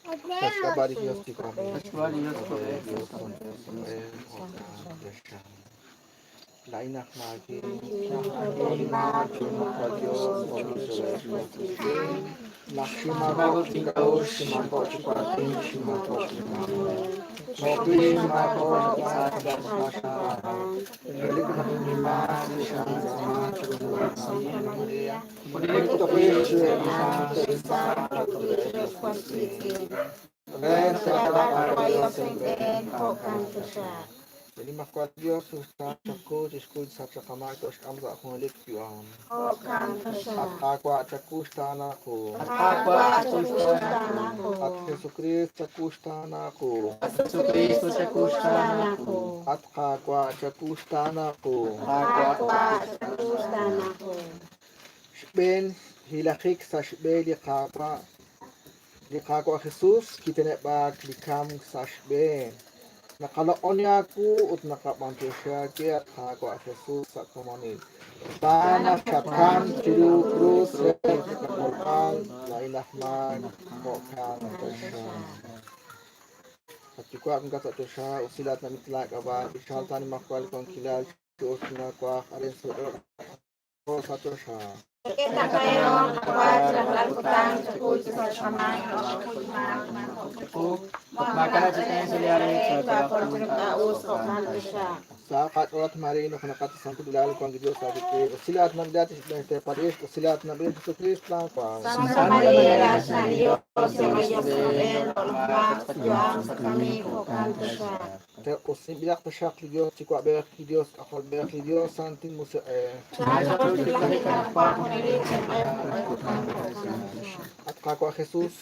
Sa' xk'ab'a' li Dios Yuwa'b'ej, Sa' xk'ab'a' li Dios Yuwa'b'ej, Dios K'ajolb'ej, jo'kan taxaq. Laa'in aj maakin, naq xinmaakob'k chi k'a'uxl, xinmaakob'k chi waatin, xinmaakob'k chi b'aanu. Jo'wi' xinmaakob'k xb'aan xb'aan Relik naq ninmaak li xantz'aama chiru li Santa Maria, junelik toq'ix chiruheb' li Li Nimajwal Yos uxtaan chaq qu chixkuy sachaq qamaak toxk'am sa' junelik yu'am. At Qaawa' chawuxtaana qu. At Qaawa' chawuxtaana qu. At Jesukriist chawuxtaana qu. At Jesucristo chawuxtaana qu. At Qaawa' chawuxtaana qu. Qaawa' chawuxtaana qu. Xb'een hilajik sa' xb'e li Qaawa', li Qaawa' Jesus kiteneb'aak li kamk sa' xb'een. Naqaloq'oni aawu ut naqab'antioxi aawe, at Qaawa' Jesus, sa' komonil. Xb'aan naq xatkamk chiru krus re qakolb'al, laa'in aj maak, jo'kan taxaq. At Yuwa' wankat sa' choxa, usilat namit laak'ab'a', b'ichalta nimajwal wankilal chi'uxq nawaj arin sa' jo' sa' choxa. Sa qach'olat Maria nuqnaqat santilal wank li Dios aawik'in, usilat namilal chixb'een xteepal ixq, usilat namil Jesucrist laawaw. Santa Maria, Rajna Dios, Usinb'ilaq taxaq li Dios Yuwa'b'ej, li Dios K'ajolb'ej, li Dios Santil Musiq'ej. At Qaawa' Jesus,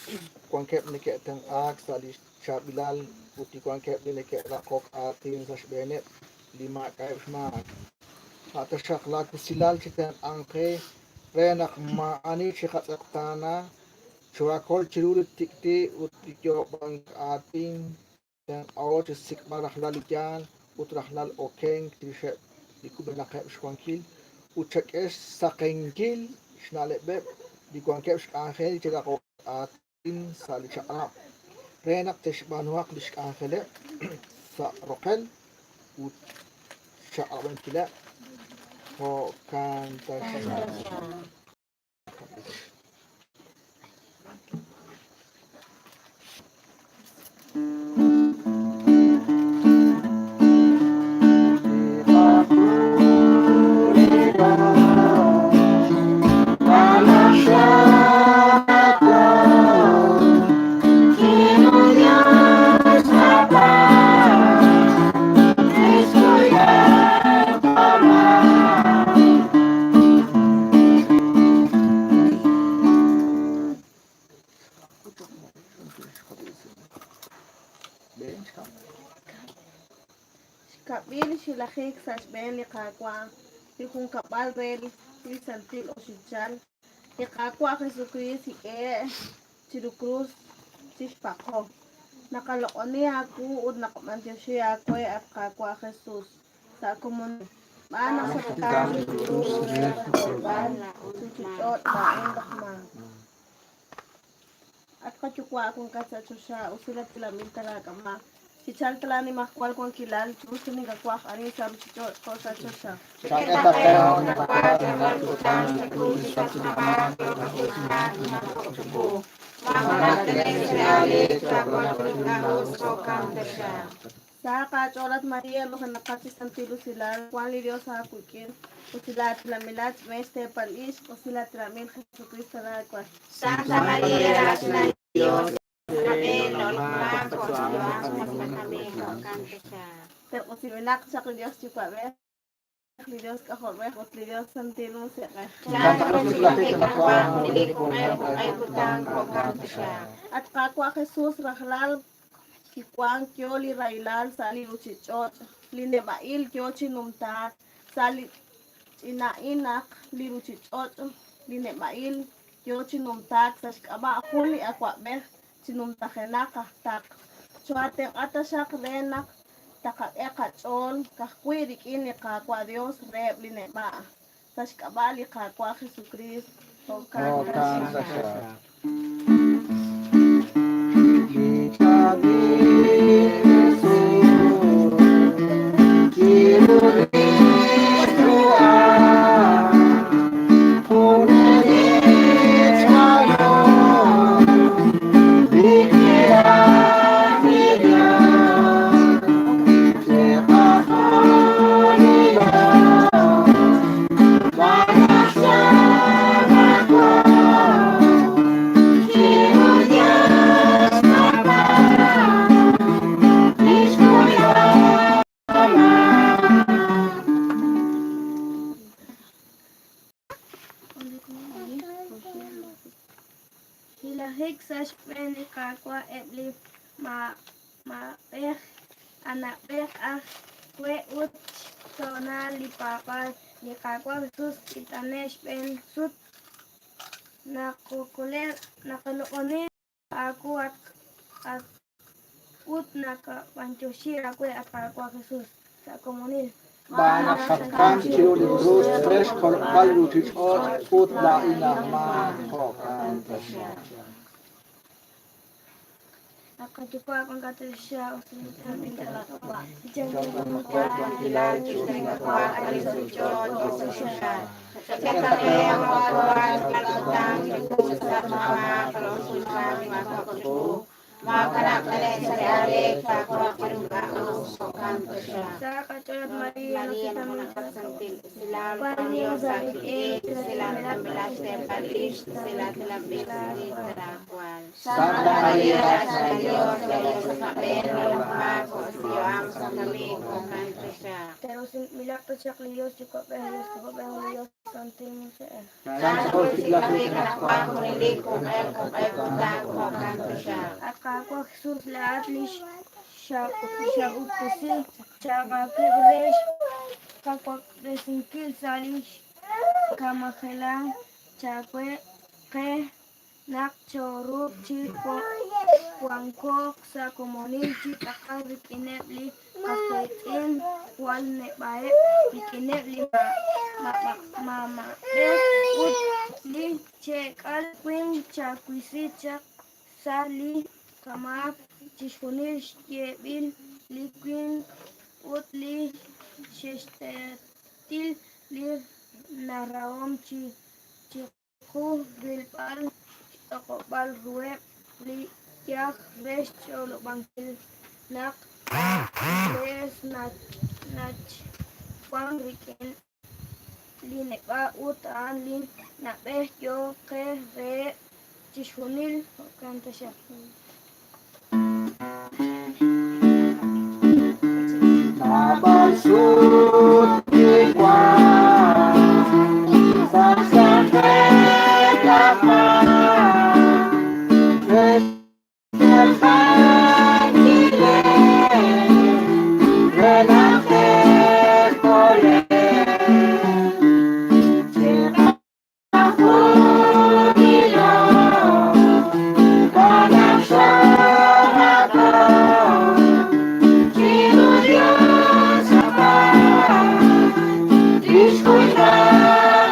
wankeb' neke'tenq'aak sa' li chaab'ilal ut li wankeb' li neke'raqok aatin sa' xb'eeneb' li maak'a'eb' xmaak. A' taxaq laawusilal chitenq'anq qe re naq maa'ani chiqatz'eqtaana, chookol chiru li tik'ti' ut li yoob'ank aatin, tenq'aho chi xsik'b'al rajlal li yaal ut rajlal okenk chirixeb' li kub'enaqeb' xwankil ut chak'e xsaqenkil xna'leb'eb' li wankeb' xk'anjel chi raqok aatin sa' li chaq'rab' re naq te'xb'aanuhaq li xk'anjeleb' sa' roqel ut xchaq'rab'ankileb'. Jo'kan taxaq. Xkab'il xhilajik sa' xb'een li Qaawa', li junkab'al re li santil oxichal, li Qaawa' Jesukriist kik'ehe' chiru krus chi xpaqo. Naqaloq'oni aawu ut naqab'antioxi aawe, at Qaawa' Jesus, sa' komonil. Xb'aan naq xatkamk chiru krus re qakolb'al ruuchich'och' laa'in laj maak. At qaYuwa' wankat sa' choxa, usilal tilanb'il ta laak'ab'a'. Chichalq ta laanimajwal wankilal, chi'uxq li nakawaj arin sa' ruuchich'och' jo' sa' choxa. Sahaq aach'ool, at Maria, nujenaqat chi santil usilal, wank li Dios aawik'in. Usilal tilamilat xb'een xteepal ixq, usilal tilamil Jesukristo laawa. Santa Maria, Rajna Dios, Terq'usinb'ilaq chaq li Dios Yuwa'b'ej, li Dios K'ajolb'ej ut li Dios Santil Musiq'ej. At Qaawa' Jesus, rajlal kiwank yo li rahilal sa' li ruuchich'och', li neb'a'il yo chi numtaak sa' li ch'ina'inaq li ruuchich'och', li neb'a'il yo chi numtaak sa' xk'ab'a' jun li awa'b'ej chi numtajenaq aj taql. Choohatenq'a taxaq re naq taqak'e qach'ool ka'ajwi' rik'in li Qaawa' Dios reheb' li neb'a', sa' xk'ab'a' li Qaawa' Jesukriist. Jo'kan Jo'kan taxaq. taxaq. Qaawa' eb' li ma'b'ej anab'ej aj we ut xtoonal li paab'aal. Li Qaawa' Jesus kit'ane' xb'een sut naqaloq'oni aawu at ut naqab'anyoxi aawe at Qaawa' Jesus sa' komonil. Xb'aan naq xatkamk chiru li krus re xkolb'al li ruuchich'och' ut laa'in aj maak, jo'kan taxaq. At Qayuwa' wankat sa Sa qach'ool Maria, Santa Maria, sa Dios, Pero milagro siya kay Dios, Diyos, Diyos, Santo mo siya. At kakwa Jesus lahat ni siya upusi, siya kakibresh, kakwa presingkil salish, kamakelang, chakwe, ke, nak choruk chi kwangkok sa komonil chi takal rikinep li kasaitin wal nebae rikinep li mama ut li chekal kwin chakwisi chak sa li kamak chixjunil xyebil li kwin ut li xextetil li naraom chi chiqu rilb'al xtoq'ob'al ruheb' li yaj re xch'olob'ankil naq les nach wan rik'in li neb'a' ut a'an li na'b'ej yoo qe reheb' chixjunil jo'kan taxaq. Naab'al sut kiwank sa' xyanqeb' laj maak, re xtenq'ankileb', re naq te'kole'q. Chiqajunilo wan naq xoomaakob'k, chiru Dios a'an tixkuy qamaak.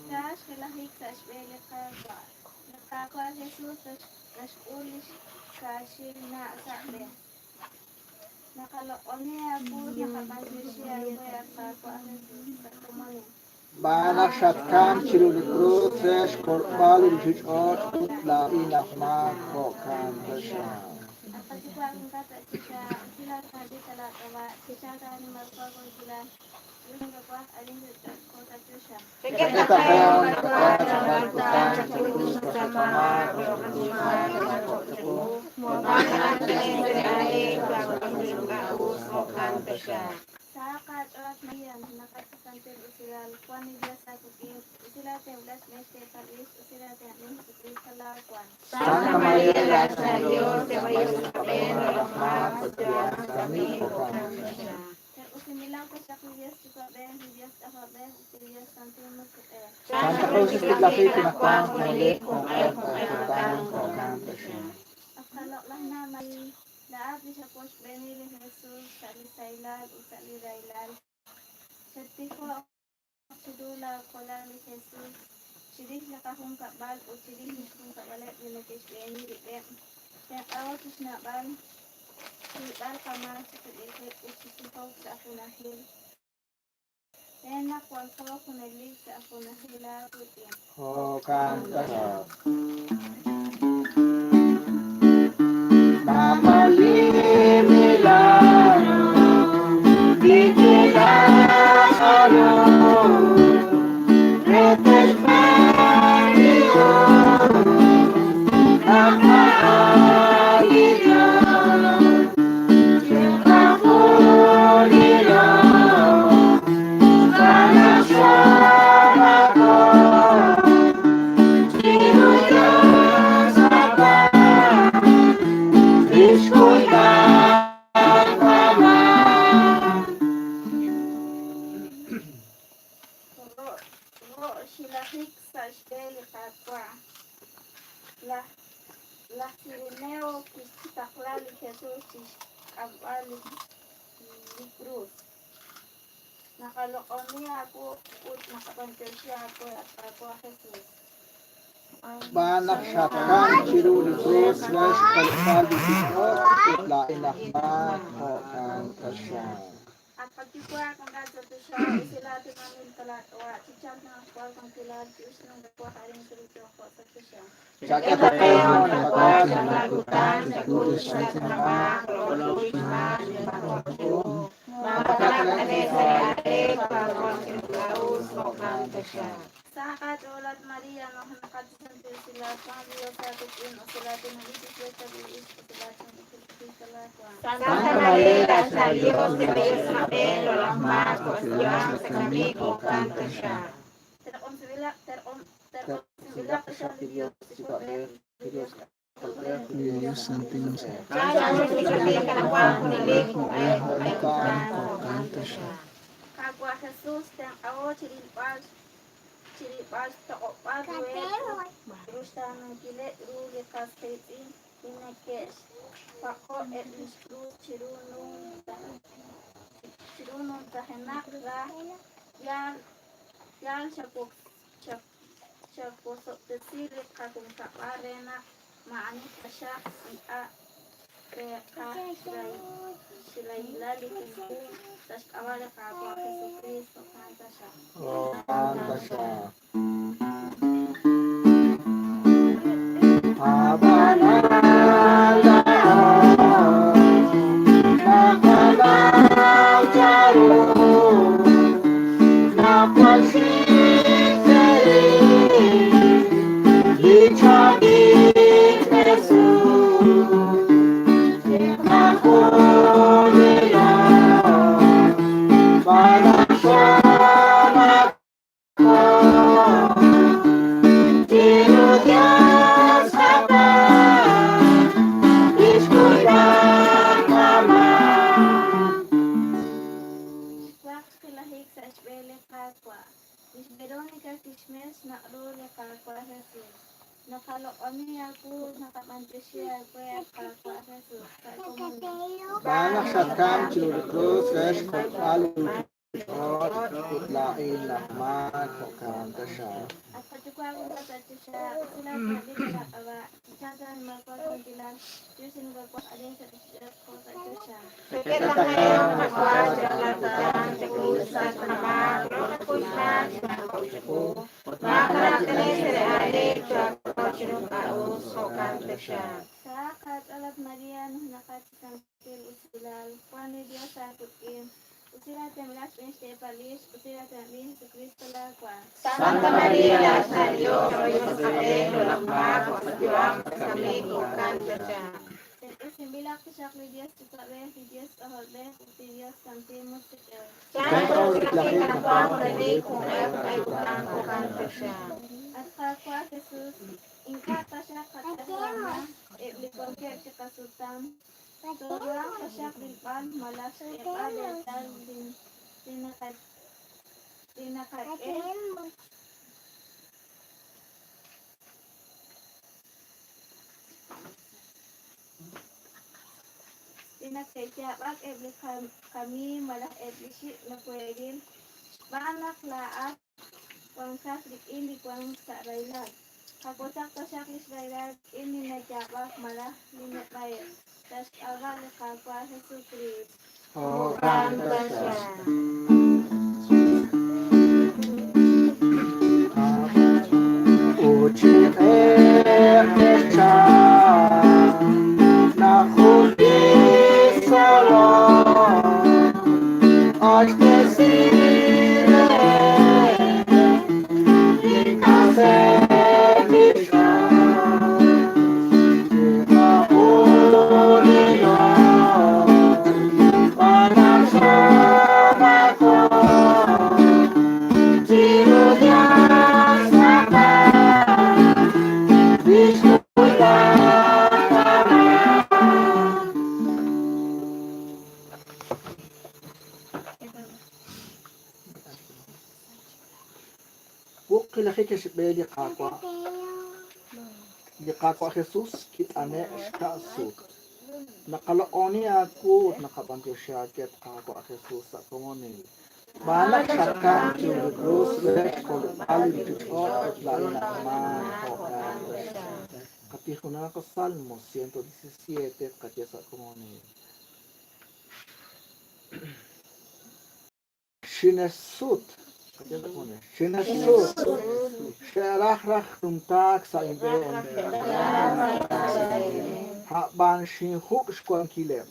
Xkax xjilajik sa' xb'een li Qaawa'. Li Qaawa' Jesus naxk'ul li xkaaxil na' sa' b'e. Naqaloq'oni aawu naqab'antioxi aawe at Qaawa' Jesus sa' komonil. Xb'aan naq xatkamk chiru li krus re xkolb'al li ruuchich'och' ut laa'in aj maak, jo'kan taxaq. At Qayuwa' wankat sa' choxa, usilal taab'i sa' laak'ab'a', chichalq aanimal wankilal, li nakawaj arin sa' ch'och' jo' sa' choxa. Sa qach'ool Maria, nakasasantil usilal, Juan ni Dios sa kukin, usilal temblas meste palis, usilal temblas Jesucristo la Juan. Santa Maria, sa Dios, Usimilang ko siya kay Dios, Yukwabeh, ni Dios Akabeh, uti Dios Santo Musiker. Santa Cruz tiklaki kinakwan kunelik kung el kung kutan jo'kan taxaq. Apkalok lang na may lahat ni siya po ni Jesus sa lisaylal u sa liraylal. Sa tifo sidula ko lang ni Jesus. Chirih nakahong kabal o chirih niskong kabalet ni nakishbeni ribeb. Kaya awat isnabal, Sibal kama sa pag-isip o sisipaw sa akunahil. Kaya nakuha ko kunalig sa akunahila putin. Jo'kan taxaq. Naab'al li milagro, li kilazaro, re te'xb'aan li Dios, naq a'an li Dios. Chiqajunilo wan naq xoomaakob'k, chiru Laj laj Cireneo kixtaqla li Jesus chi xk'amb'al li li krus. Naqaloq'oni aawu ut naqab'anyoxi aawe, at Qaawa' Jesus. Xb'aan naq xatkamk chiru li krus re xkolb'al li ruuchich'och' ut laa'in aj maak, jo'kan taxaq. At qaYuwa' wankat sa' choxa, usilal tinamit ta laak'ab'a', chichalq naq wankilal chi'uxlanq waj arin sa' ruuchich'och' jo' sa' choxa. Chak'e qe naqwa Rajlal kutan chakul xsachnamaq loq'oxman Sa qach'ool at Maria, no naqat santil usilal, Juan Dios sa atin, usilal tinamit sa biis, usilal tinamit sa lakwa. Santa María, sa Dios, que Dios mabelo, los marcos, Dios, amigo, canta siya. Terqom sibila, terqom, terqom sibila siya ni Dios, si Padre, Dios, Dios Santo. Kagwa Jesus, tenqawo chirilbal, chirilbal toqobal ruxtanankile ru li qasqiitz'in li neke'xpaqo eb' lix krus chiru chiru numtajenaq ra yal yal xawosob'tesi li qajunkab'al re naq ma'ani taxaq ink'a' teeqaj xrahilal li junjunq sa' xk'ab'a' li Qaawa' Jesucristo jo'kan taxaq. Jo'kan taxaq. Ab'anan laa'at naqanaw charu naq jwal xik teeril li chaab'il Jesus chiqajunilo xb'aan naq xamako chiru Dios Papa lix kuyb'al qamaak. Waq xqilajik sa' xb'een li Qaawa'. Lix Veronica kixmes xnaq' ru li Qaawa' Jesus. Naqaloq'oni aawu ut naqab'anyoxi aawe, at Qaawa' Jesus, sa' komonil. Xb'aan naq xatkamk chiru li krus re xkolb'al li ruuchich'och' ut laa'in aj maak, jo'kan taxaq. At qaYuwa' wankat sa' choxa, usilal tinamit ta laak'ab'a', chichalq naq wankilal chi'uxlanq waj arin sa' ruuchich'och' jo' sa' choxa. Sa qach'ool at Maria, naqat santil usilal, Juan li Dios aakut'in, usilal temilal xb'een xteepalix, usilal tenamit Jesucristo laakwa. Santa María, sa Dios, Dios mabelo, los marcos, Dios, amigo, canta siya. Simbilak taxaq li Dios Yuwa'b'ej, li Dios K'ajolb'ej, ut li Dios Santil Musiq'ej. At Qaawa' Jesus, ink'a' taxaq qat'asama eb' li wankeb' chi qasutam, tooruhanq taxaq rilb'al malaj xk'eeb'al reetal li li naqa li naqak'e li nake'yaab'ak eb' li qamiiw malaj eb' li xik' nakohe'ril xb'aan naq laa'at wankat rik'in li wank sa' rahilal. Qawotzaq taxaq lix rahilal rik'in li nayaab'ak malaj li neb'a'eb' sa' xk'ab'a' li Qaawa' Jesucristo. Jo'kan taxaq. Ut chi q'eq ke'xchap naq jun li tzolom q'axtesi re li k'aseb' li xb'aan chiqajunilo xb'aan naq xamako chiru Dios Papa lix kuyb'al qamaak. Wuq qilajik xb'een li Qaawa'. Li Qaawa' Jesus kit'ane' xka'sut. Naqaloq'oni aawu ut naqab'antioxi aawe, at Qaawa' Jesus, sa' komonil. Xb'aan naq xatkamk chiru li krus re xkolb'al li ruuchich'och' ut laa'in aj maak jo'kan taxaq. Qatijunaq Salmo 117 tqaye sa' komonil. Xine'xsut, qaye sa' komonil. Xine'xsut, xe'raj raj numtaak sa' inb'een, a'b'an xinjuk' xwankileb'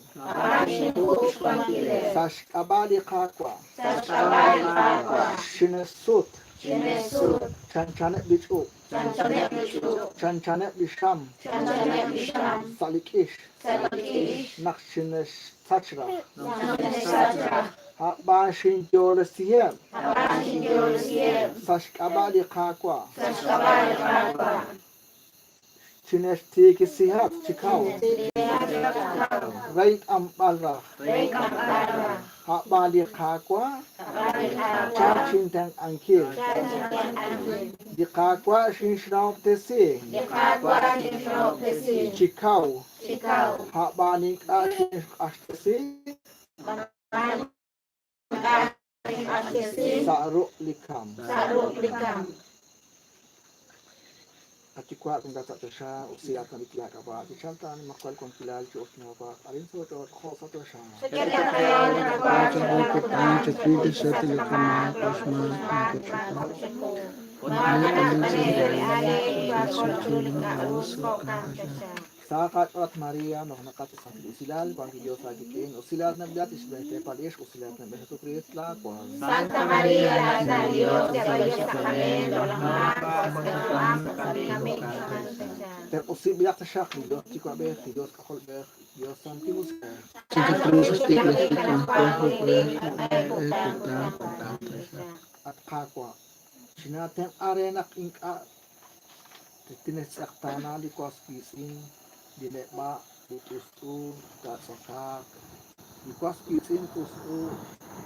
sa' xk'ab'a' li Qaawa'. Xine'xsut, chanchaneb' li ch'ub', chanchaneb' li xam sa' li k'ix naq xine'xsach raj, a'b'an xinyoolesiheb' sa' xk'ab'a' li Qaawa'. Chine'xtiikisihat chi kaw re ink'amb'al raj, a'b'an li Qaawa' chalk chintenq'ankil. Li Qaawa' xinxrahob'tesi chi kaw, a'b'an ink'a' xinxq'axtesi sa' ruq' li kamk. Qayuwa' wankat sa' choxa, usilaat nab'ik laak'ab'a', chichalq ta nimajwal wankilal chi oxnawaq arin sa' ch'och' jo' sa' choxa. Sa qach'ool at Maria, nojnaqat chi santil usilal, wank li Dios aawik'in, usilaat nab'ilaq li xb'een teepal ixq, usilaat nab'il Jesucrist laawan. Santa María, la Dios, sa qab'een loq'laj maak, sa qakamik. Terq'usinb'ilaq taxaq li Dios Yuwa'b'ej, li Dios K'ajolb'ej, Dios Santil Musiq'ej. At Qaawa', chinaatenq'a re naq ink'a' tine'xtz'eqtaana li was wiitz'in, li neb'a', li t'ust'u, taatz'okaaq. Li was wiitz'in t'ust'u,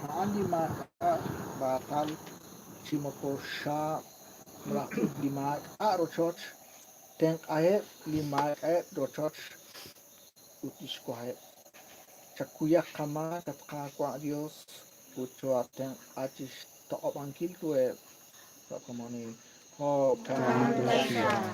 a'an li maak'a' b'aatal chi moko xxaab' malaj ut li maak'a' rochoch, tenq'aheb' li maak'a'eb' rochoch ut li xwaheb'. Chakuyaq qamaak, at Qaawa' Dios, ut choo'atenq'a chi xtoq'ob'ankil ruheb' sa' komonil. Jo'kan taxaq.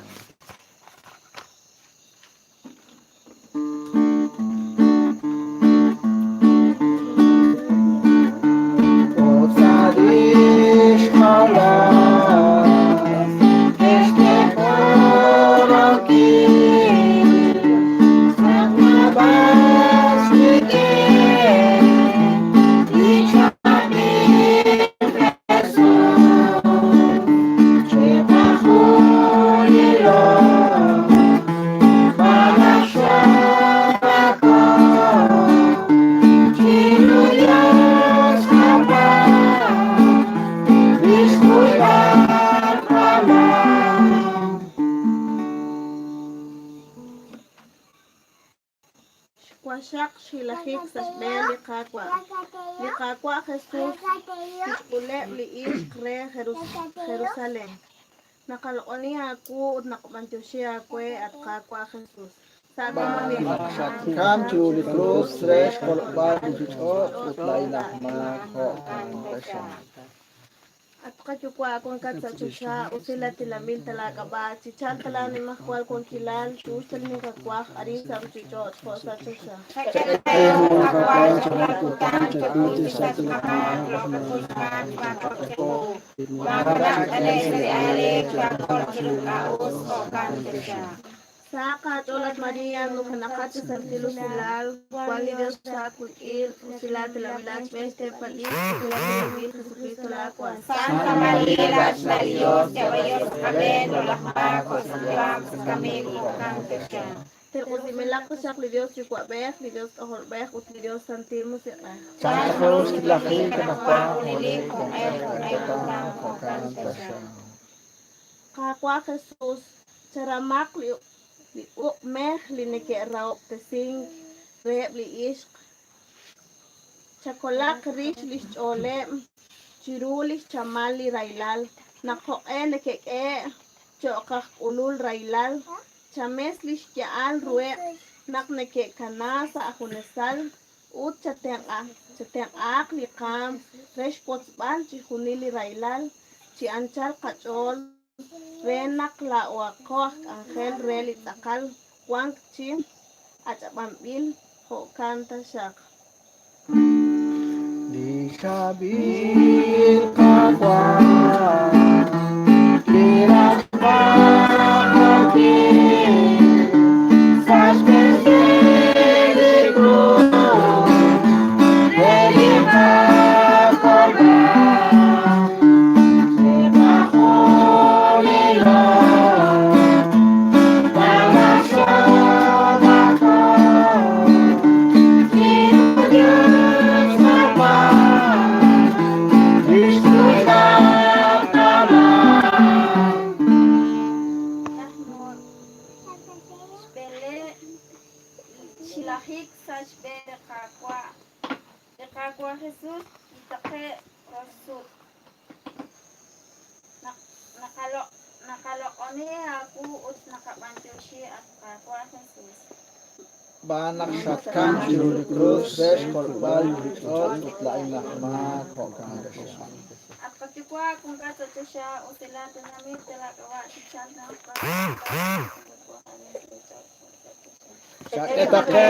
Ut sa' lix molam ke'xteqorokil sa' nab'as wik'in li chaab'il Jesus chiqajunilo malaj xwab'ako chiru Dios qaba' lix kuyb'al qamaak. Xwaxaq xhilajik sa' xb'een li Qaawa'. Li Qaawa' Jesus kixk'uleb' li ixq re Jerusalén. Naqaloq'oni aawu ut naqab'antioxi aawe, at Qaawa' Jesus. Sa' komonil. Naq xatkamk chiru li krus re xkolb'al li ruuchich'och' ut laa'in aj maak jo'kan taxaq. At qaYuwa' wankat sa' choxa, usilaatinanb'il ta laak'ab'a', chichalq ta laanimajwal wankilal, chu'uxk ta li naqawaj arin sa' ruuchich'och' jo' sa' choxa. Sa qach'ool at Maria, nujenaqat chi santil usilal, wank li Dios chaawik'in, usilaatinanb'ilat xb'een xteepal ixq, usilaatinanb'il Jesucristo laawas. Santa María, la Dios, sa qab'een loq'laj maak, sa yu'am, sa kamik, jo'kan taxaq. Terq'usinb'ilaq taxaq li Dios Yuwa'b'ej, li Dios K'ajolb'ej ut li Dios Santil Musiq'ej. Chan ru xtiklajik anaqwan junelik jo'q'e jo'q'e kutan jo'kan taxaq. Qaawa' Jesus, charamaq li uq'mej li neke'rahob'tesink reheb' li ixq, chakolaq rix li xch'ooleb' chiru li xchamal li rahilal naq jo'q'e neke'k'ehe' cho'q aj k'ulul rahilal. Chames li xya'al ruheb' naq neke'kana sa' junesal ut chatenq'a chatenq'ahaq li qaam re xwotzb'al chixjunil li rahilal chi anchal qach'ool re naq laa'oaqo aj k'anjel re li tz'aqal wank chi ach'ab'anb'il. Jo'kan taxaq. Li chaab'il Qaawa' kiraj xb'aanunkil sa' xb'een li krus re li qakolb'al chiqajunilo. Laj Mor xb'ele xlajik sa' xb'een li Qaawa'. Li Qaawa' Jesus kitaqe' rox sut. Naq naqaloq'oni aawu ut naqab'anyoxi, at Qaawa' Jesus. Xb'aan naq xatkamk chiru li krus re xkolb'al li ruuchich'och' ut laa'in laj maak, jo'kan taxaq. At qaYuwa' wankat sa' choxa, usilal tenamit laak'ab'a' chichalq naq Chak'e taqe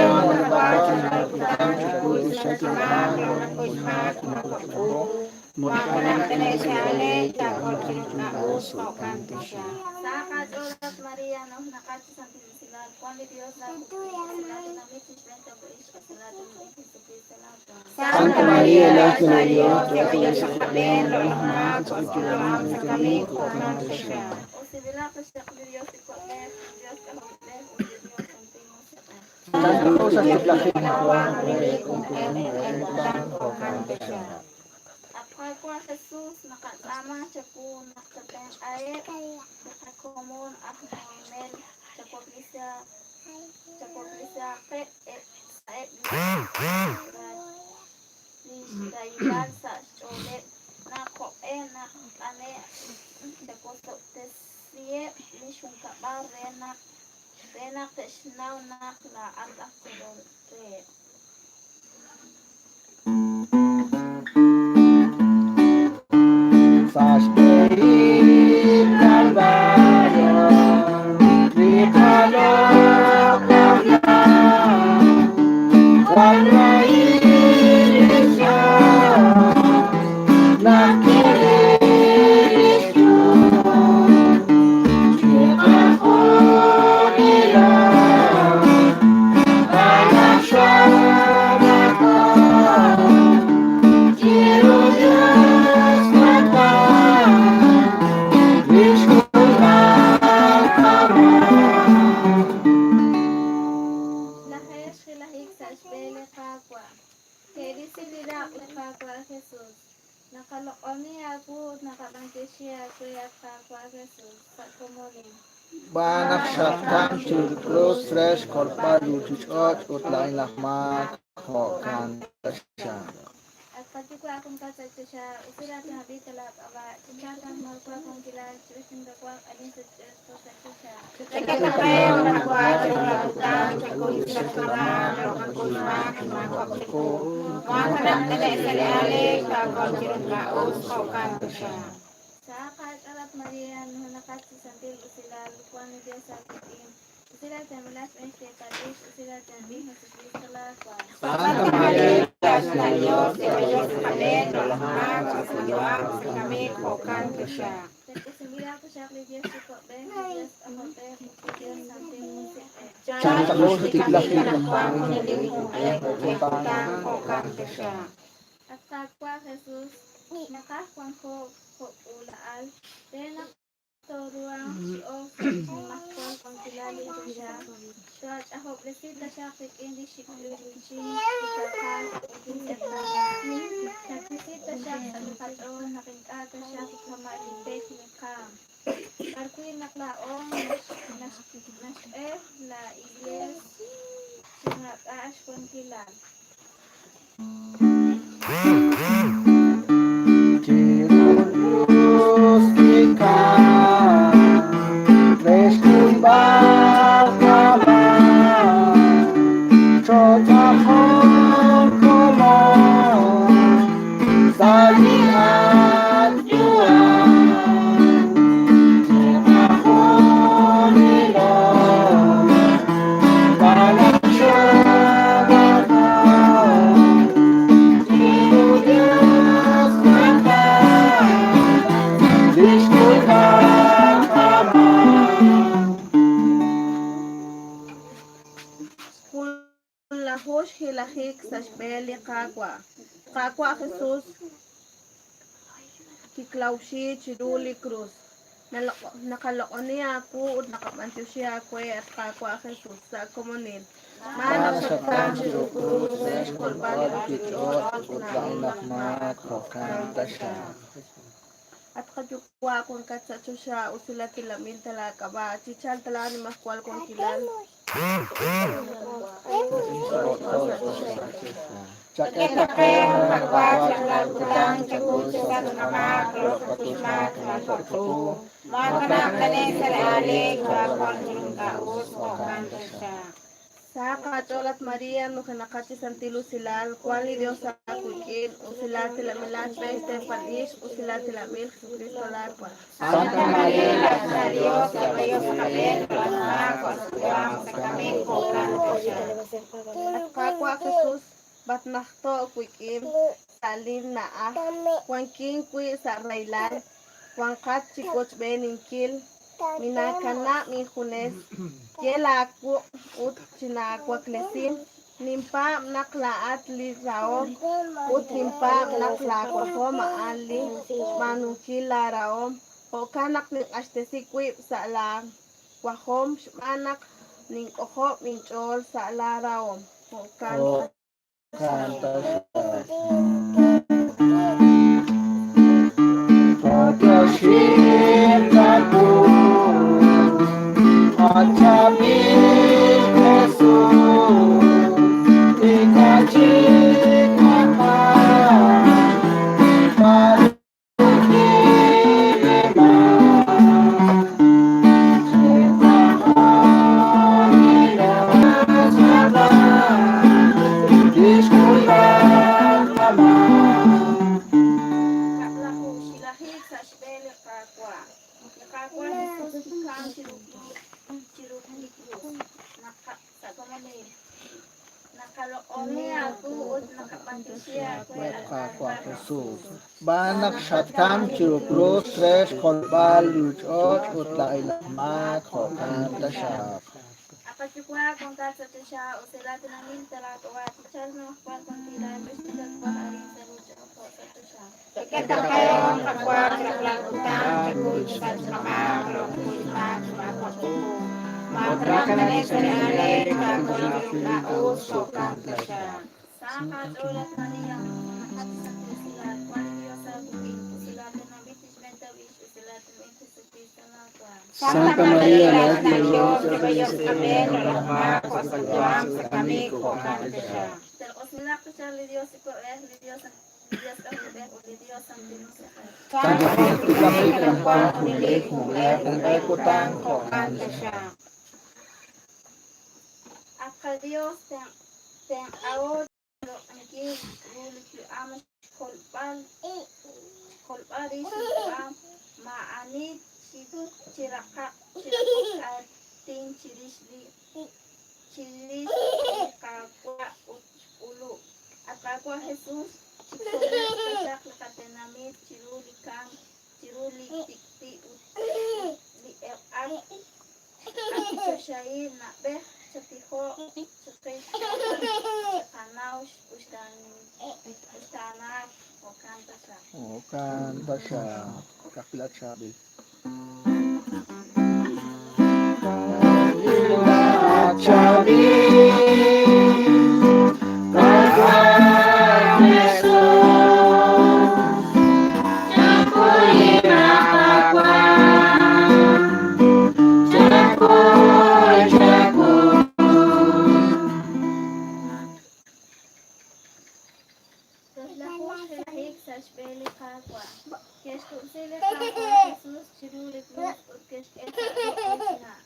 Sa qach'ool at Maria, no naqat chi santil usilal, wan li Dios laak'utin usilal tenamit chixb'een tawix usilal tenamit Jesucristo laawa. Santa María, la de Dios, ruega sa qab'een laj maak sa qayu'am sa kamik jo'kan taxaq. Usibilaq taxaq li Dios Yuwa'b'ej, li Dios K'ajolb'ej ut li Dios Santil Musiq'ej. At Qaawa' Jesus, naqatz'aama chawu naq chatenq'aheb' li qakomon aj nawonel chawaklisaqeb' eb' sa'eb' li xrahilal sa' xch'ooleb' naq jo'q'e naq t'ane' chawosob'tesiheb' li xjunkab'al re naq re naq te'xnaw naq laa'at aj Kolol reheb'. Sa' xb'ehil Calvario, li qaloq'laj wan rahil li xyaab' naq kiril li xyu'am chiqajunilo. Xb'aan xamako chiru Dios naqaj lix kulb'al qamaak. Lajeex xjilajik sa' xb'een li Qaawa'. Ke'risi li raq' li Qaawa' Jesus. Naqaloq'oni aawu ut naqab'anyoxi aawe, at Qaawa' Jesus, sa' komonil. Xb'aan naq xatkamk chiru li krus re xkolb'al li ruuchich'och' ut laa'in laj maak, jo'kan taxaq. At qaYuwa' wankat sa' choxa, usilal tenamit laak'ab'a', chichalq naq wankilal chirix inqawaq arin sa' ch'och' sa' choxa. Chak'e taqe qawa chiru la kutan, chakuy sa' qamaak, qakuy maak, maawa' chiqu. Muakanab' tane' sa' li aaleek, taakol chiru qa'us, jo'kan taxaq. Sa qach'ool at Maria, naqat chi santil usilal, wan li Dios aawik'in. Usilal tenamit xb'een xteepalix, usilal tenamit Jesucristo laawa. Santa María, la Dios, ruega sa qab'een laj maak sa qayu'am sa kamik jo'kan taxaq. Usilal taxaq li Dios Yuwa'b'ej, li Dios K'ajolb'ej ut li Dios Santil Musiq'ej. Chan xtiklajik anaqwan junelik junq'e kutan jo'kan taxaq. At Qaawa' Jesus, naqaj wanko jo' k'uula'al re naq tooruhanq chi ok sa' li xnimajwal wankilal li choxa. Chooch'ajob'resi taxaq rik'in li xik'uluuchin li kaqal ut li tz'eqtaanank. Chawisi taxaq sa' li qach'ool naq ink'a' taxaq kama' li pek li qaam. B'arwi' naq laa'o naxk'e la Iglees chi maak'a' xwankilal. Chiru Dios kikamk re xkuyb'al Kab'laju xhilajik sa' xb'een li Qaawa'. Qaawa' Jesus kiklawxi chiru li krus. Naqaloq'oni aawu ut naqab'antioxi aawe at Qaawa' Jesus sa' komonil. Xb'aan naq xatkamk chiru krus re xkolb'al li ruuchich'och' ut laa'in aj maak, jo'kan taxaq. At qaYuwa' wankat sa' choxa, usilatinb'il ta laak'ab'a', chichalq ta laanimajwal wankilal. Chak'e Chak'e qe qe qawa qawa rajlal rajlal kutan kutan, chakuy chakuy chasach chasach qamaak, qamaak, loq'oqil maak, loq'oqil maawa' chiqu. Maakanab' t'ane'k sa' li aaleek, taawanq chiru ink'a' us, jo'kan taxaq. Sa qach'ool at María, nujenaqat chi santil usilal, wank li Dios aawik'in, usilal tilamilal xb'een xteepal ix, usilal tilamil Jesucristo laawa. Santa María, la Dios, Dios qab'een, loq'laj maak, wa' sa' kamik, jo'kan taxaq. At Qaawa' Jesus, batnajto' wik'in sa' linna'aj, wankin wi' sa' rahilal, wanqat chi wochb'eeninkil, minaakanab' injunes, ye laawuq' ut chinaawaklesi, ninpaab' naq laa'at li rahok ut ninpaab' naq laawajom a'an li xb'aanunkil laarahom, jo'kan naq ninq'axtesi wib' sa' laawajom xb'aan naq nink'ojob' inch'ool sa' laarahom. Jo'kan Jo'kan taxaq. Patioxin krus, achabil Jesus, ikachik Kab'laju xhilajik sa' xb'een li Qaawa'. Li Qaawa' Jesus kikamk chiru chiru li krus. Sa' komonil. Naqaloq'oni aawu ut naqab'antioxi aawe at Qaawa' Jesus. Xb'aan naq xatkamk chiru krus re xkolb'al li ruuchich'och' ut laa'in aj maak, jo'kan taxaq. At qaYuwa' wankat sa' choxa, usilal tinamil ta laak'ab'a', chichalq nimajwal wankilal, b'extikakwa arin sa' ruuchich'och' jo' sa' choxa. Chak'e qe qawa rajlal kutan, chakuy chasach qamaak, loq'oqil maak, maawa' chiqu. Maakanab' t'ane'k sa' li aaleek, taawanq chiru ink'a' us, jo'kan taxaq. Sa qach'ool at María, nujenaqat chi santil usilal, wank li Dios aawik'in, usilal tinamil tixb'een tawix, usilal tinamil Jesucristo laawa'. Santa María, la Dios, Dios qab'een, loq'laj maak, wa' sa' yu'am, sa' kamik, jo'kan taxaq. Talq'osinaq taxaq li Dios Yuwa'b'ej, li Dios li Dios K'ajolb'ej ut li Dios Santil Musiq'ej. Santa María, la junelik, junq'e junq'e kutan, jo'kan taxaq. At qaDios tenq'aho loq'ankil ru li yu'am xkolb'al xkolb'al rix li yu'am maa'ani chiraqaq chiraqoq aatin chirix li chirix li Qaawa' ut xk'ulub'. At Qaawa' Jesus, chikole'q taxaq li qatenamit chiru li kamk, chiru li tik'ti' ut li elq'ak. At choxahil na'b'ej, chatijoq chiqix chiqanaw uxtaanaak, jo'kan taxaq. Jo'kan taxaq. Kapilat chabil. Chabil, Qaawa' Jesus, chakuy maqawa, chakuy, chakuy. Kab'laju xhilajik sa' xb'een li Qaawa'. Ke'xkub'si li Qaawa' Jesus chiru li krus ut ke'xk'e sa' ruq' li xna'.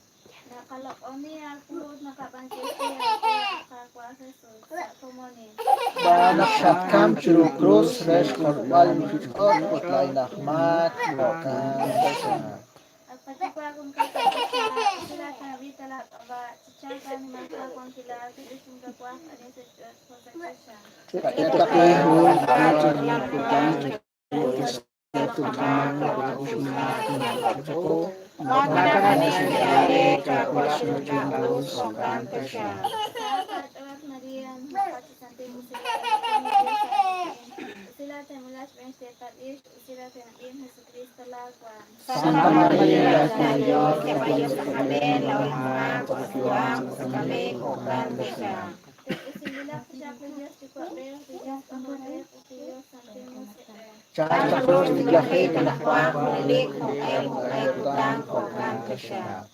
Naqaloq'oni aawu ut naqab'antioxi aawe at Qaawa' Jesus sa' komonil. Xb'aan naq xatkamk chiru krus re xkolb'al li ruuchich'och' ut laa'in aj maak, jo'kan taxaq. At qaYuwa' wankat sa' choxa, usilal tinamil ta laak'ab'a', chichalq laanimajwal wankilal, b'extinkawa arin sa' ch'och' jo' sa' choxa. Chak'e qe Qawa rajlal kutan, chakuy chasach qamaak, loq'oqil maak, maawa' chiqu. Maakanab' t'ane'k sa' li aaleek, taawanq chiru ink'a' us, jo'kan taxaq. Sa qach'ool at María, numtajenaq chi santil usilal wank li Yos aawik'in. Usilatinb'ilat xb'een xteepal ixq, usilatinb'il Jesukristo laawaanm. Santa María, laa Xna' Dios, yaab'a sa' qab'een laa'o laj maak, ut qayu'am ut sa' kamik, jo'kan taxaq. Usinb'ilaq taxaq li Yos Yuwa'b'ej, li Yos K'ajolb'ej ut li Yos Santil Musiq'ej. Chan ru xtiklajik anaqwan junelik jo'q'e jo'q'e kutan, jo'kan taxaq.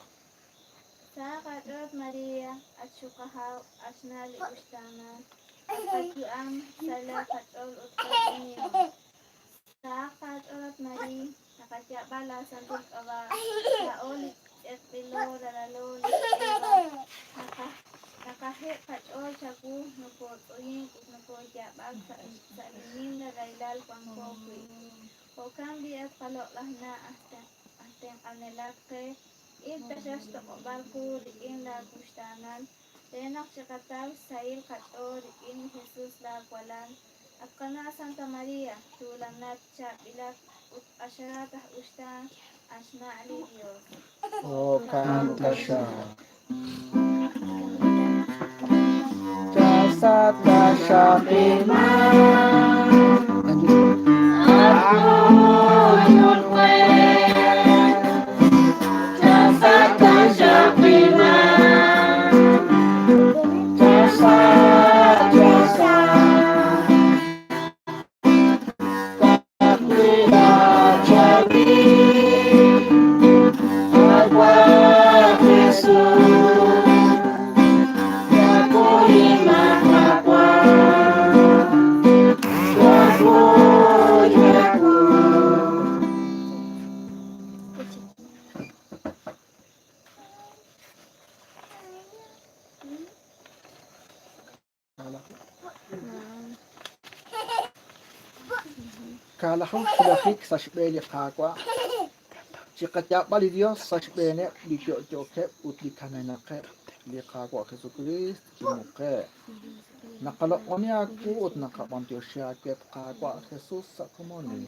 Sahaq aach'ool María, at xuqajaw, at xna' li uxtaanal, at qayu'am, sahilal qach'ool ut qoyb'enihom. Sahaq aach'ool at María, naqayaab'a laasantil k'ab'a', laa'o li tz'eqb'ilo ralalo li x'Eva, naqajik' qach'ool chawu, nokootz'uyink ut nokooyaab'ak sa' li nimla rahilal wanko wi'. Jo'kan b'i' at qaloq'laj na' aj tenq'anelat qe, il taxaq xtoq'ob'aal qu rik'in laawuxtaanal re naq chiqataw xsahil qach'ool rik'in li Jesus laawalal. At qana' Santa María, tuulanat, chaab'ilat ut q'axalat aj uxtaan, a xna' li Yos. Jo'kan taxaq. Chasat taxaq iman, at kuyul we. Chasat taxaq iman, chasat, chasat. Takwila chawin, agwa Jesus. Kaalaju xwulajik sa' xb'een li Qaawa', chiqayaab'a li Yos sa' xb'eeneb' li yo'yookeb' ut li kamenaqeb', li Qaawa' Jesukriist kimuqe'k. Naqaloq'oni aawu ut naqab'anyoxi aawe, at Qaawa' Jesus, sa' komonil.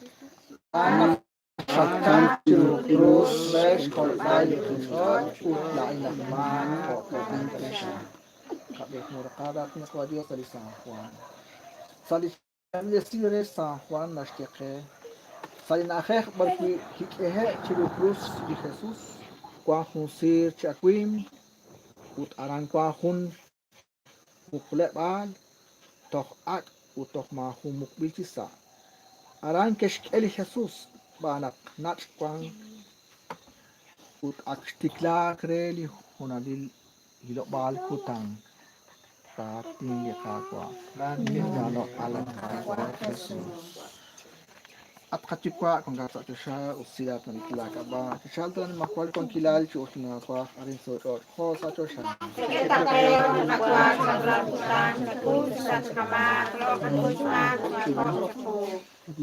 Xb'aan naq xatkamk chiru krus re xkolb'al li ruuchich'och' ut laa'in aj maak jo'kan taxaq. Qab'ihaq muraqaal raatin li Qaawa' Dios sa' li San Juan. Sa' li Chaab'il esil re San Juan naxye qe, Sa' li na'ajej b'arwi' kik'ehe'k chiru krus li Jesus, wank jun siir chi awimq ut aran wank jun muqleb'aal toj ak' ut toj maajun muqb'il chisa'. Aran ke'xk'e li Jesus xb'aan naq nach' wank ut ak xtiklaak re li honalil hilob'aal kutan. Raatin li Qaawa'. Laaloq'al at Qaawa' Jesus. At qaYuwa' wankat sa' choxa, usilat nalik laak'ab'a', chichalq ta nimajwal wankilal chi uxlinaawaj arin sa' ch'och' jo' sa' choxa. Chak'e ta qe li qawa rajlal kutan, chakuy xsach qamaak, lo' qakuy xmaak maawa' chiqu.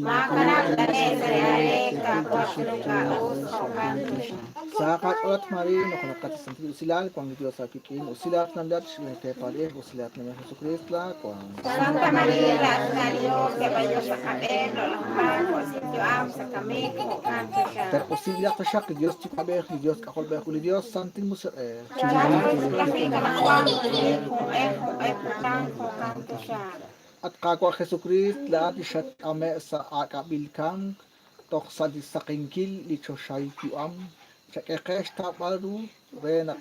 Maakanab' t'ane'k sa' li aaleek, taawanq chiru ink'a' us, jo'kan taxaq. Sa' qach'ool at María, nokonaqat sa' santil usilal, wank li Dios aawik'in, usilat namlat xb'een teepal ix, usilat namlat Jesucrist laawank. Santa María, laa xna' li Dios, yaab'a sa' qab'een, lo' laj maak, jo' sa' yu'am, sa' kamik, jo'kan taxaq. Terq'usinb'ilaq taxaq li Dios Yuwa'b'ej, li Dios K'ajolb'ej ut li Dios Santil Musiq'ej. Chalaq xtiklajik anaqwan junelik jo'q'e jo'q'e kutan, jo'kan taxaq. At Qaawa' Jesukriist, laa'at li xatk'ame' sa' aak'ab'il kamk toj sa' li xsaqenkil li choxahil yu'am, chak'e qe xtawb'al ru re naq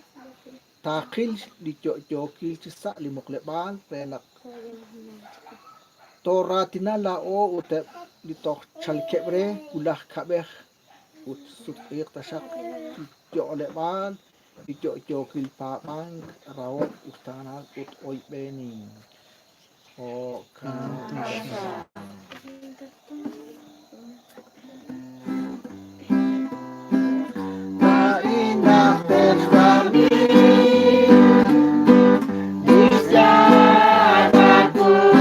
taaqil li yo'yookil chisa' li muqleb'aal re naq tooraatina laa'o ut eb' li toj chalkeb' re wulaj kab'ej ut sutq'iiq taxaq chi yo'leb'aal li yo'yookil paab'ank, rahok, uxtaanal ut oyb'enink. Jo'kan taxaq. Laa'in najter xb'aan lix yaab' aakux,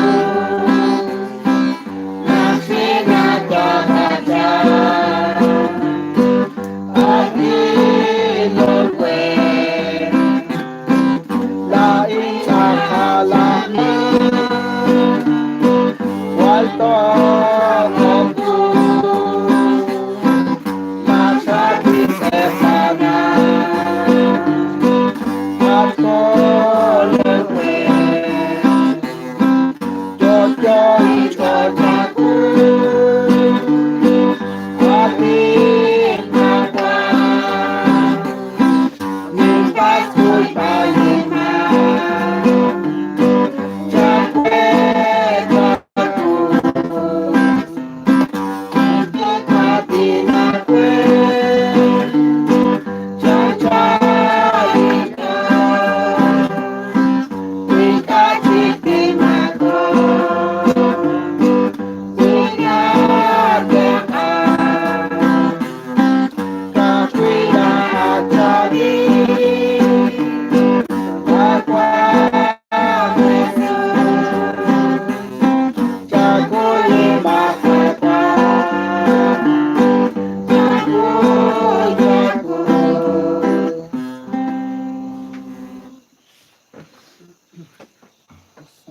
naq xinataqachaq, at ilol we. Laa'in tz'aqal aj maak, jwal toq'ob wu, naq xatintz'eqtaana, at kolol we.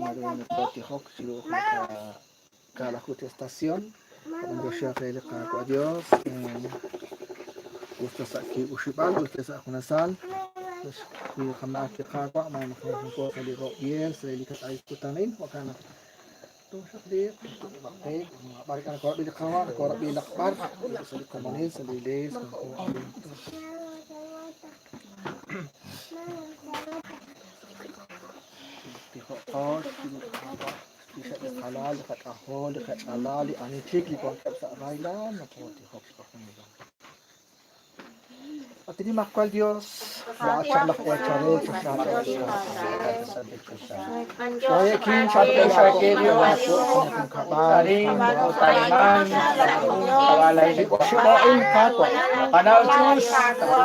naru nokotijok chiru kaalaju chi estación. Qab'anyoxihaq re li Qaawa' Dios, us ta sa' kiib' oxib'al, us ta sa' junasal, wi qamaak li Qaawa' ma naq noko sa' li gobierno sa' li kak'ay kutan a'in, jo'kan naq tooxaqliiq, tootuqub'aq qib', b'ar ink'a' nokorab'i li Qaawa', nokorab'i laq b'ar, sa' li komonil, sa' li iglees, tijoqo chiru li Qaawa', chirixeb' li qalal, li qak'ajol, li qach'alal, li ani chik li wankeb' sa' rahilal, nokotijok chiqajunilo. At Nimajwal Dios, laa'at chaq laj eechal re choxa Xwayekin xatb'e Xib'o'in Qaawa'.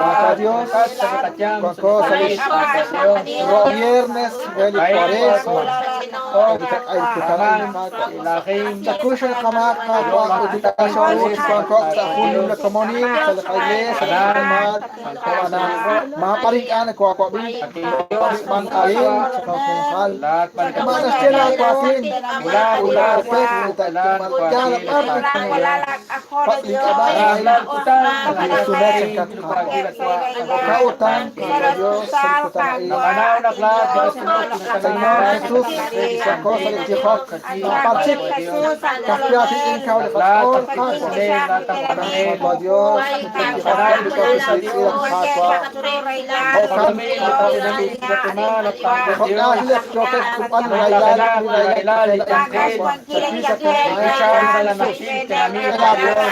Qaawa' Dios, wanko sa' li ro' viernes re li Cuaresma. Li kutan a'in, Qaawa'. Chakuy xaqamaak, Qaawa', ut ink'a' xooru chi wanko'k sa' jun nimla komonil sa' li qa'iglees, sa' li qajunqal. Maab'ar ink'a' nokoowab'i, b'an arin chiqajunqal. Kama' naxye laawaatin, ut laapek ut yaal b'ar patz' ink'ab'a' nakisume chankat Qaawa'. Jo'kan utan, Qaawa' Dios, sa' li kutan a'in. Señor Jesús, wanko sa' li tijok, maab'ar chik, ka'ajwi' inkaw li qach'ool, Qaawa'. Qaawa' Dios, tijok li qosiitz'il Qaawa'. Jo'kan, jo'kan yookeb' xk'ulb'al li rahilal, li rahilal, li Qaawa'.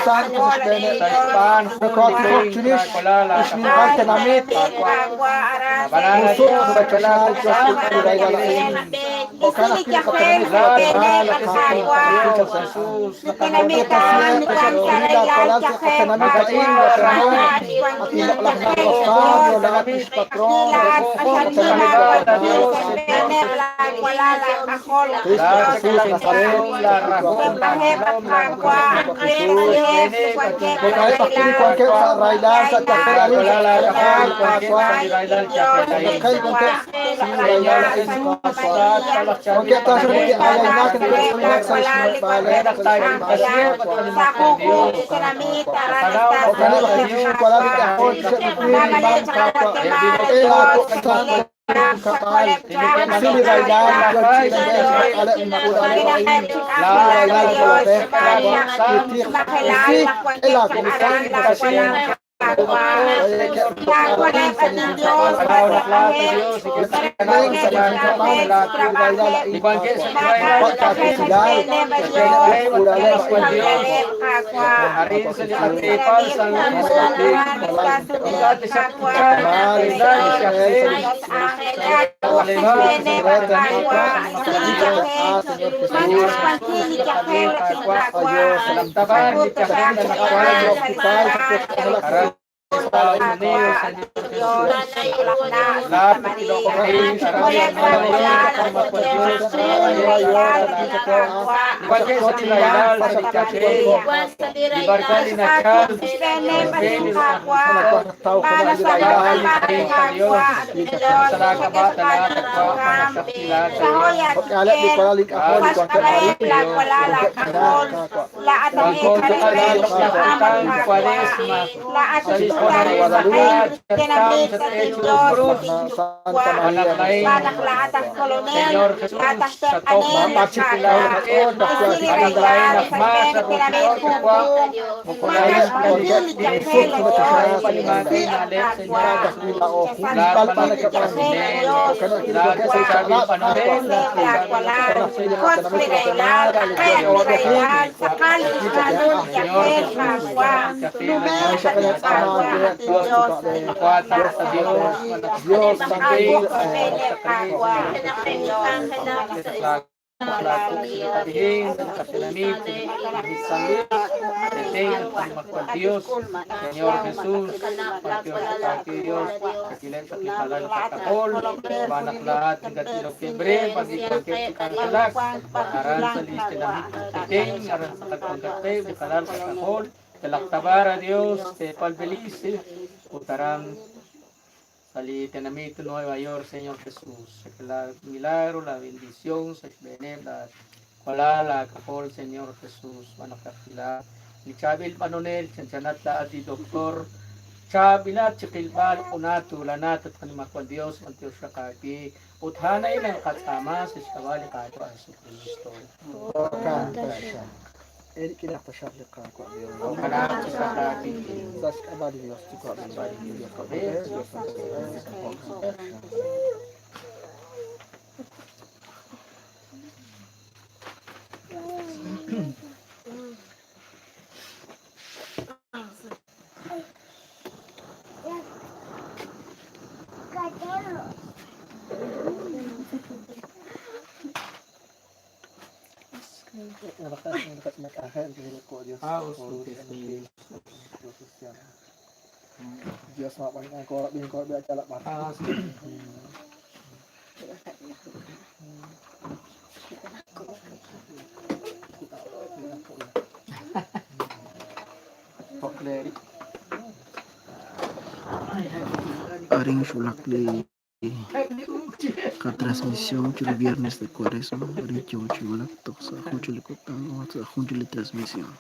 Santo sa xb'eeneb'. Nokotijok chirix li xninqal tenamit, Musuk sa choxal yo xk'ulb'al li rahilal a'in. Jo'kan ajwi' li qatenamit Guatemala, Qaawa', Walal sa qatenamit a'in, Guatemala, at li loq'laj na Rosario, lahat li xpatron, qatenamit Guatemala. Cristo Jesús Nazaret, Jo'kan ajwi' li wankeb' sa' rahilal, sa' yajel arin, sa' Qaawa'. Yajel wankeb' sa' rahilal a'in, Qaawa'. Wankeb' ta xaq neke'ayaynak, neke'tz'uynak sa' xmuheb'aaleb', sa' xmuheb'aaleb', Qaawa'. Jo'kaneb' ajwi' chixjunil li k'ajol, chixeb' li winq, li Qaawa'. El aawoqsan kab'al, si li rahilal, yo chi xk'aleb' nak'uula'aneb' a'in, li rahilal kolob'ej, Qaawa', li tij, si el aawoqsan Estados Unidos, Señor Jesús. Señor Jesús, Dios santo, Dios, Señor Jesús, Dios, Dios, Utaram Sa' li tenamit Nueva York, Señor Jesús. La milagro, la bendición, sa xb'eeneb' la walal aak'ajol, Señor Jesús. Manaqajila li chaab'il b'anonel chanchanat laa'at li doctor. Chaab'ilat chi qilb'al q'unat tuulanat at qanimajwal Dios, b'antiox xaq aawe. Ut a'an a'in ang qatz'aama sa' xk'ab'a' li Qaawa' Jesucristo. Jo'kan taxaq. Eerik'inaq taxaq li Qaawa' Dios. Jo'kanaq chi xaq aawe. Sa' xk'ab'a' li Dios Yuwa'b'ej, Dios K'ajolb'ej, Dios Musiq'ej, jo'kan taxaq. Diyos mapahingan ko rabin ko rabin at alak Ah, sige. Pokleri. Aring xulak li ka transmisión chu li viernes de cuaresma arin yo chulak toj sa' jun chu li kutan o sa' jun chu li transmisión.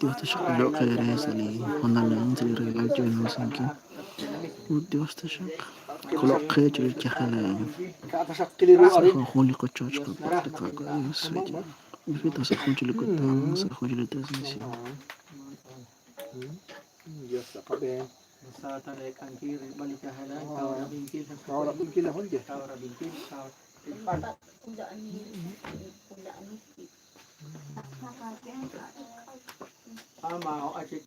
Dios taxaq iloq eere sa' li hoonal a'in sa' li rahilal yo innusinkil ut Dios taxaq koloq qe chu li yajel a'in. Sa' junjun li qochoch qapatz' li Qaawa' Dios rik'in sa' jun chu li kutan sa' jun chu li transmisión. Diyos sa qabeen. Sa tarekangkil, balik kahalan, kawrabingkil, Kawrabingkil na hunje. Kawrabingkil, Ama o achik.